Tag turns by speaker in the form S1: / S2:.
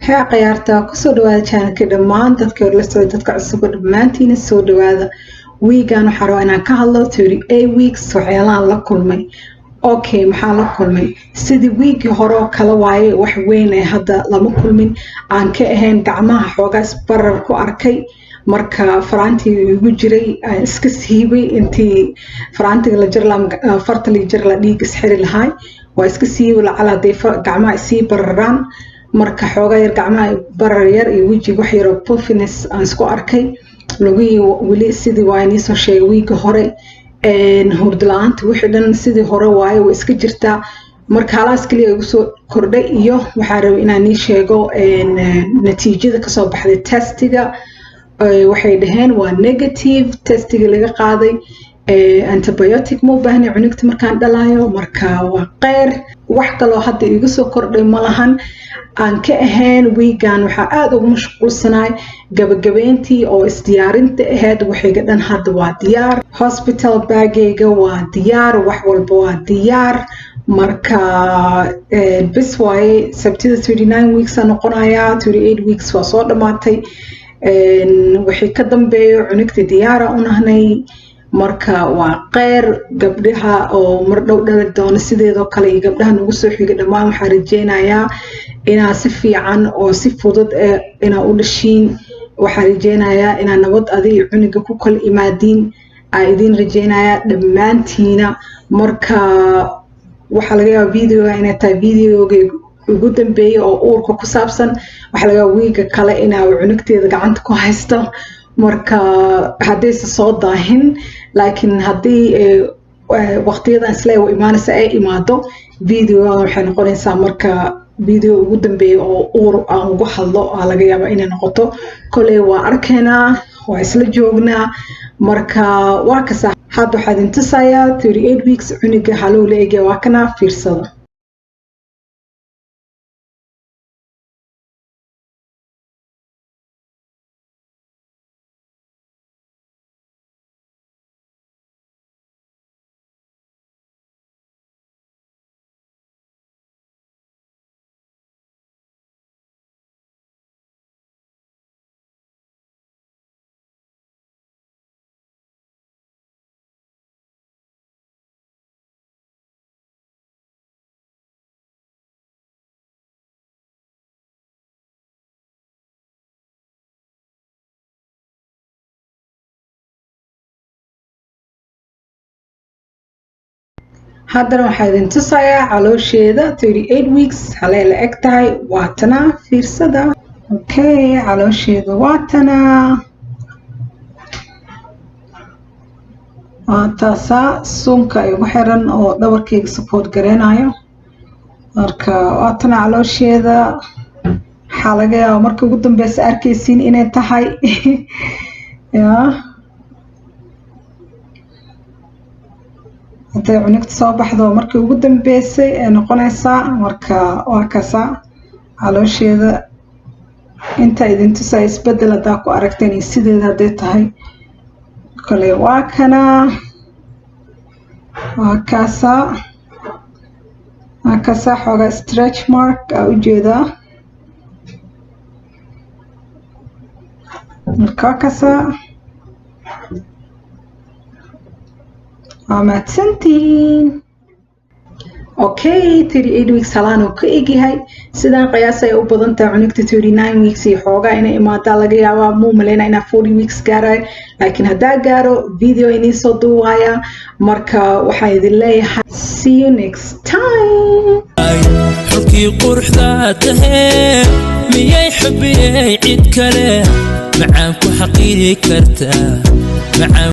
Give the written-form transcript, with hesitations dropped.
S1: Hee khiyaarta, kusoo dhawaada channelka. Dhammaan dadka hore la socda, dadka cusub, dhammaantiina soo dhawaada. Wiigan waxaa rabaa inaan ka hadlo 38 weeks waxyaalahan la kulmay. Okay, maxaa la kulmay? Sidii wiigii hore oo kale waaye, wax weyn ee hadda lama kulmin aan ka ahayn gacmaha xoogaas barar ku arkay. Marka faraantii igu jiray aan iska siibay. Intii faraantiga la jar lahaa, farta la jar la dhiig isxiri lahaay, waa iska siibay lacal hadday gacmaha isii bararaan. Marka xoogaa yar gacmaha barar yar iyo wejiga wax yaroo puffiness aan isku arkay. Lugihii weli sidii waa iniisoo sheegay wiigga hore. Hurdo la-aanta wixii dhan sidii hore waaye, way iska jirtaa. Marka halaas kaliya igu soo kordhay iyo waxaa rabay inaan nii sheego natiijada kasoo baxday testiga. Waxay dhaheen waa negative testiga laga qaaday. Antibiotic ma u baahnay cunugta markaan dhalayo. Marka waa qeyr. Wax kaloo hadda igu soo kordhay ma lahan aan ka ahayn wiigan waxaa aada ugu mashquulsanaay gabagabeyntii oo isdiyaarinta ahayd. Waxayga dhan hadda waa diyaar, hospital bagayga waa diyaar, wax walba waa diyaar. Marka bis waaye, Sabtida 39 weeks aa noqonayaa. 38 weeks waa soo dhammaatay. Wixii ka dambeeyo cunugta diyaara u nahnay. Marka waa qeyr. Gabdhaha oo mar dhow dhali doono sideedoo kale iyo gabdhaha nagu soo xigay dhammaan, waxaa rajeynayaa inaa si fiican oo si fudud inaa u dhashiin. Waxaa rajeynayaa inaa nabad adi iyo cuniga ku kala imaadiin aa idiin rajeynayaa dhammaantiina. Marka waxaa laga yaabaa videoga inay tahay videoga ugu dambeeyay oo uurka ku saabsan. Waxaa laga yaabaa wiiga kale inaa cunugteeda gacanta ku haysto, marka haddaysa soo daahin. Laakiin haddii waqtiyadan isle imaanaysa ay imaado, videogan waxay noqonaysaa marka video ugu dambeeya oo uur aan ugu hadlo aa laga yaabaa inay noqoto. Koley waa arkaynaa, waa isla joognaa. Marka waa kasa. Hadda waxaa idin tusayaa 38 weeks cuniga haluu la egya. Waa kana, fiirsada. Haddana waxaa idin tusayaa caloosheeda 38 weeks halee la eg tahay. Waatana, fiirsada. Okay, caloosheeda waatana, waa taasaa suunka igu xiran oo dhabarkayga support gareynayo. Marka waatana caloosheeda. Waxaa laga yaabaa marka ugu dambeysa arkaysiin inay tahay ya hadday cunugta soo baxdo markii ugu dambeysay ay noqonaysaa. Marka waa kasa caloosheeda. Intaa idin tusaya isbedel haddaa ku aragteen iyo sideeda hadday tahay. Kale waa kana, waa kaasa, waa kaasaa. Xoogaa stretch mark aa ujeedaa. Marka waa kaasaa. Waa mahadsantihiin. Okay, 38 weeks halaan uu ka egyahay. Sidaan qiyaas ay u badan tahay cunugta 39 weeks iyo xoogaa inay imaadaa laga yaabaa. Muu maleyna inaa 40 weeks gaarayo, laakiin haddaa gaaro video inii soo duuwaaya. Marka waxaa idin leeyahay, see you next time.
S2: Xulkii quruxda tahee, miyay xubiyey cid kale macaan ku xaqiiri kartaa macaan?